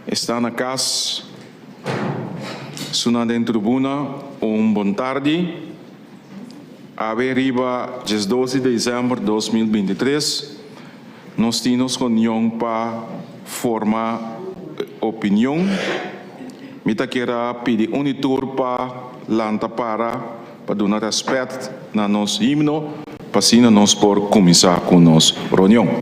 Esnan na kas, esunnan den tribuna, un bon tardi. Awe riba 12 di desèmber 2023 nos tin nos reunion pa forma opinion. Mi ta kier a pidi un di tur pa lanta para pa duna rèspèt na nos himno pa asina nos por kuminsá ku nos reunion.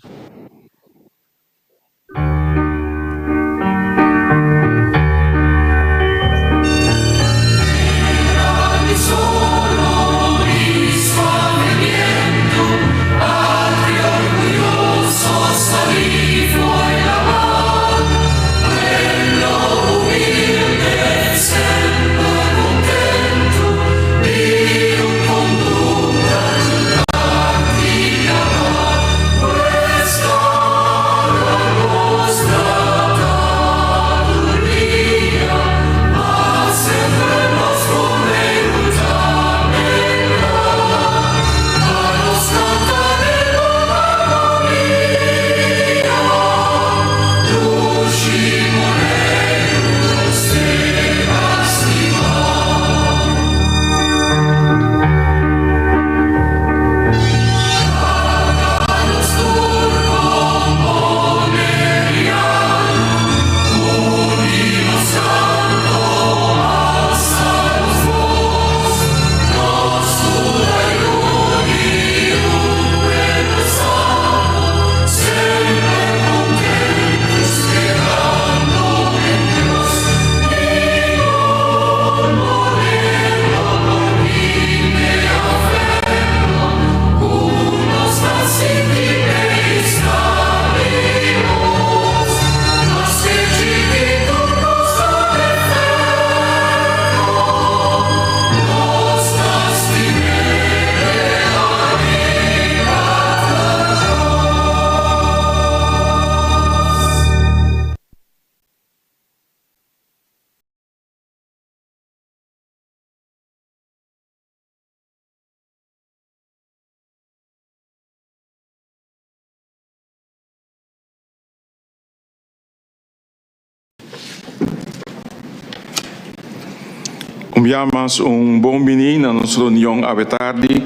Un bia mas un bon bini na nos reunion awe tardi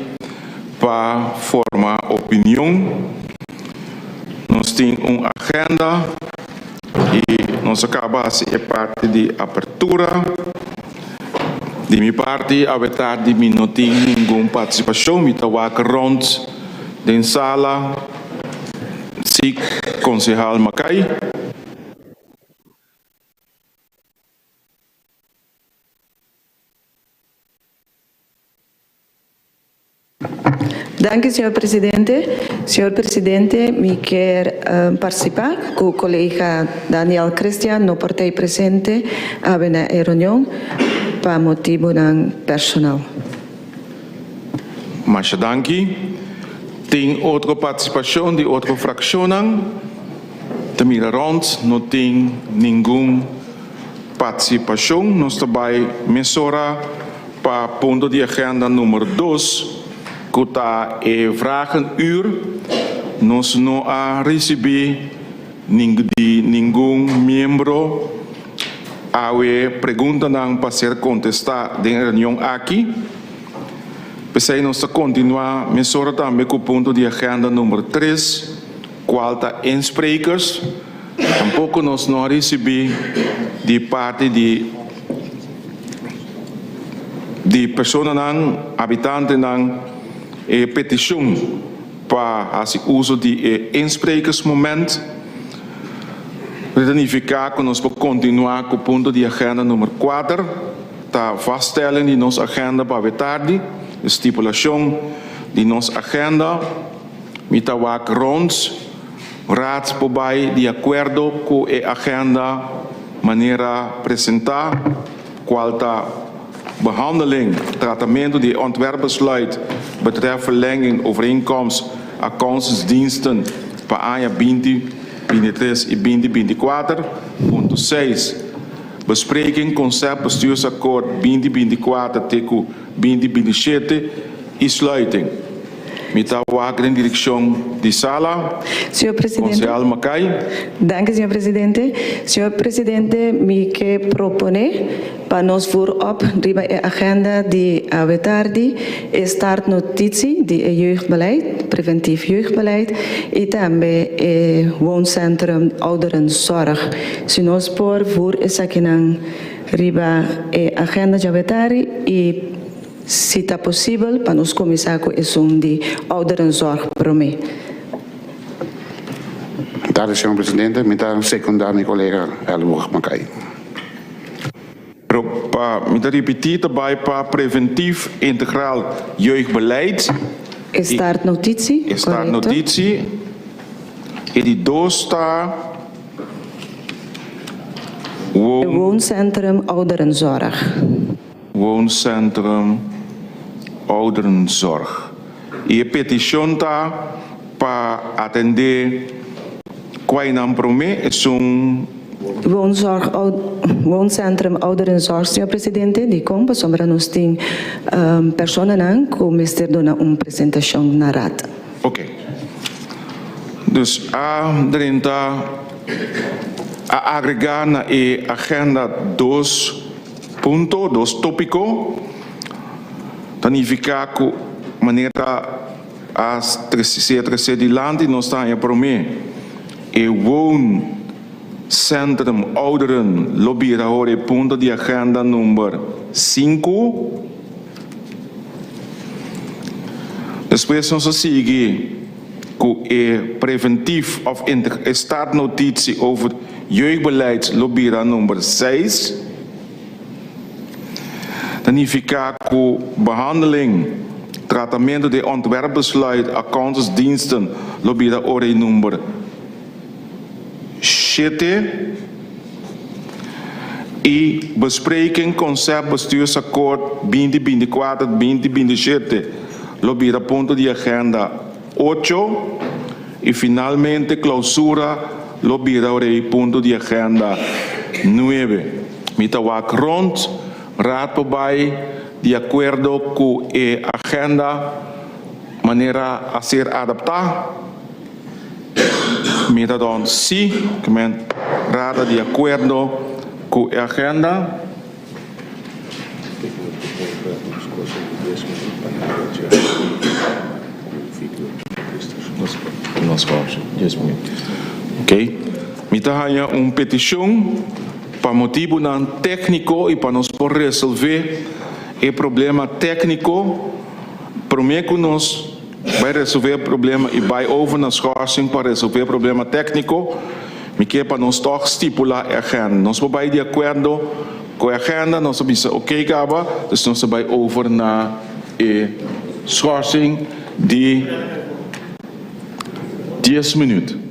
pa forma opinion. Nos tin un agenda y nos a caba haci e parti di apertura. Di mi parti awe tardi mi no tin ningun participacion, mi ta wak rond den sala si Concejal Mackay. Danki, señor presidente. Señor presidente, mi kier participa cu colega Daniel Christian no por ta presente awe na e reunion pa motibonan personal. Masha danki. Tin otro participacion di otro fraccionnan? Ta mira rond, no tin ningun participacion. Nos ta bay mesora pa punto di agenda numero dos, cu ta e vragenuur. Nos no a ricibi di ningun miembro awe preguntanan pa ser contesta den e reunion aki. P'esey nos ta continua mesora tambe cu punto di agenda numero tres, cual ta insprekers. Tampoco nos no a ricibi di parti di di personanan, habitantenan e peticion pa haci uso di e insprekersmoment. Lo ta nifica cu nos por continua cu punto di agenda numero cuater, ta vaststelling di nos agenda pa awe tardi, e stipulacion di nos agenda. Mi ta wak rond, Raad por bai di akuerdo ku e agenda manera presentá, kual ta behandeling, tratamentu di e ontwerpbesluit betreft verlenging overeenkomst accountantsdiensten pa aña 2023 i 2024, punto seis, bespreking concept bestuursakkoord 2024 te ku 2027 i sluiting. Mi ta wak. wak den direkshon di sala. Señor Presidente. Konsehal Mackay. Danki, señor Presidente. Señor Presidente, mi ke proponé pa nos voer op riba e agenda di awe tardi e startnotitie di e jeugdbeleid, preventief jeugdbeleid, i tambe e wooncentrum ouderenzorg. Si nos por voer esakinan riba e agenda djawe tardi i si ta posibel pa nos kuminsá ku esun di ouderenzorg promé. Tardi, señor Presidente. Mi ta sekundá mi kolega Elburg Mackay. Pero pa mi ta ripití ta bai pa preventief integraal jeugdbeleid E i startnotitie, e korekto. startnotitie. E di dos ta E woon. wooncentrum ouderenzorg. Wooncentrum Ouderenzorg. I e petishon ta pa atendé kuainan promé, esun. Woonzorg Wooncentrum Ouderenzorg, señor Presidente, dikon? Pasobra nos tin personanan ku mester duna un presentashon na Raad. Oké. Dus a drenta, a agregá na e agenda dos punto, dos tópiko. Ta nifiká ku manera a ser tresé dilanti nos ta haña promé e wooncentrum ouderen lo bira awor e punto di agenda number sinku. Despues nos a sigui ku e preventief òf e startnotitie over jeugdbeleid lo bira number seis. Ta nifiká ku behandeling, tratamentu di e ontwerpbesluit accountantsdiensten lo bira ora e number shete i bespreking concept bestuursakkoord binti 24 binti 27 lo bira punto di agenda ocho i finalmente clausura lo bira ora e punto di agenda nuebe. Mi ta wak rond, Raad por bai di akuerdo ku e agenda manera a ser adaptá? Mi ta don sí, ke men Raad ta di akuerdo ku e agenda. Mi ta haña un petishon. Pa motibunan tékniko i pa nos por resolvé e problema tékniko, promé ku nos bai resolvé e problema i bai over na schorsing pa resolvé e problema tékniko, mi ke pa nos tòg stipulá e agenda. Nos por bai di akuerdo ku e agenda, nos a bisa oké kaba, dus nos ta bai over na e schorsing di dies minüt.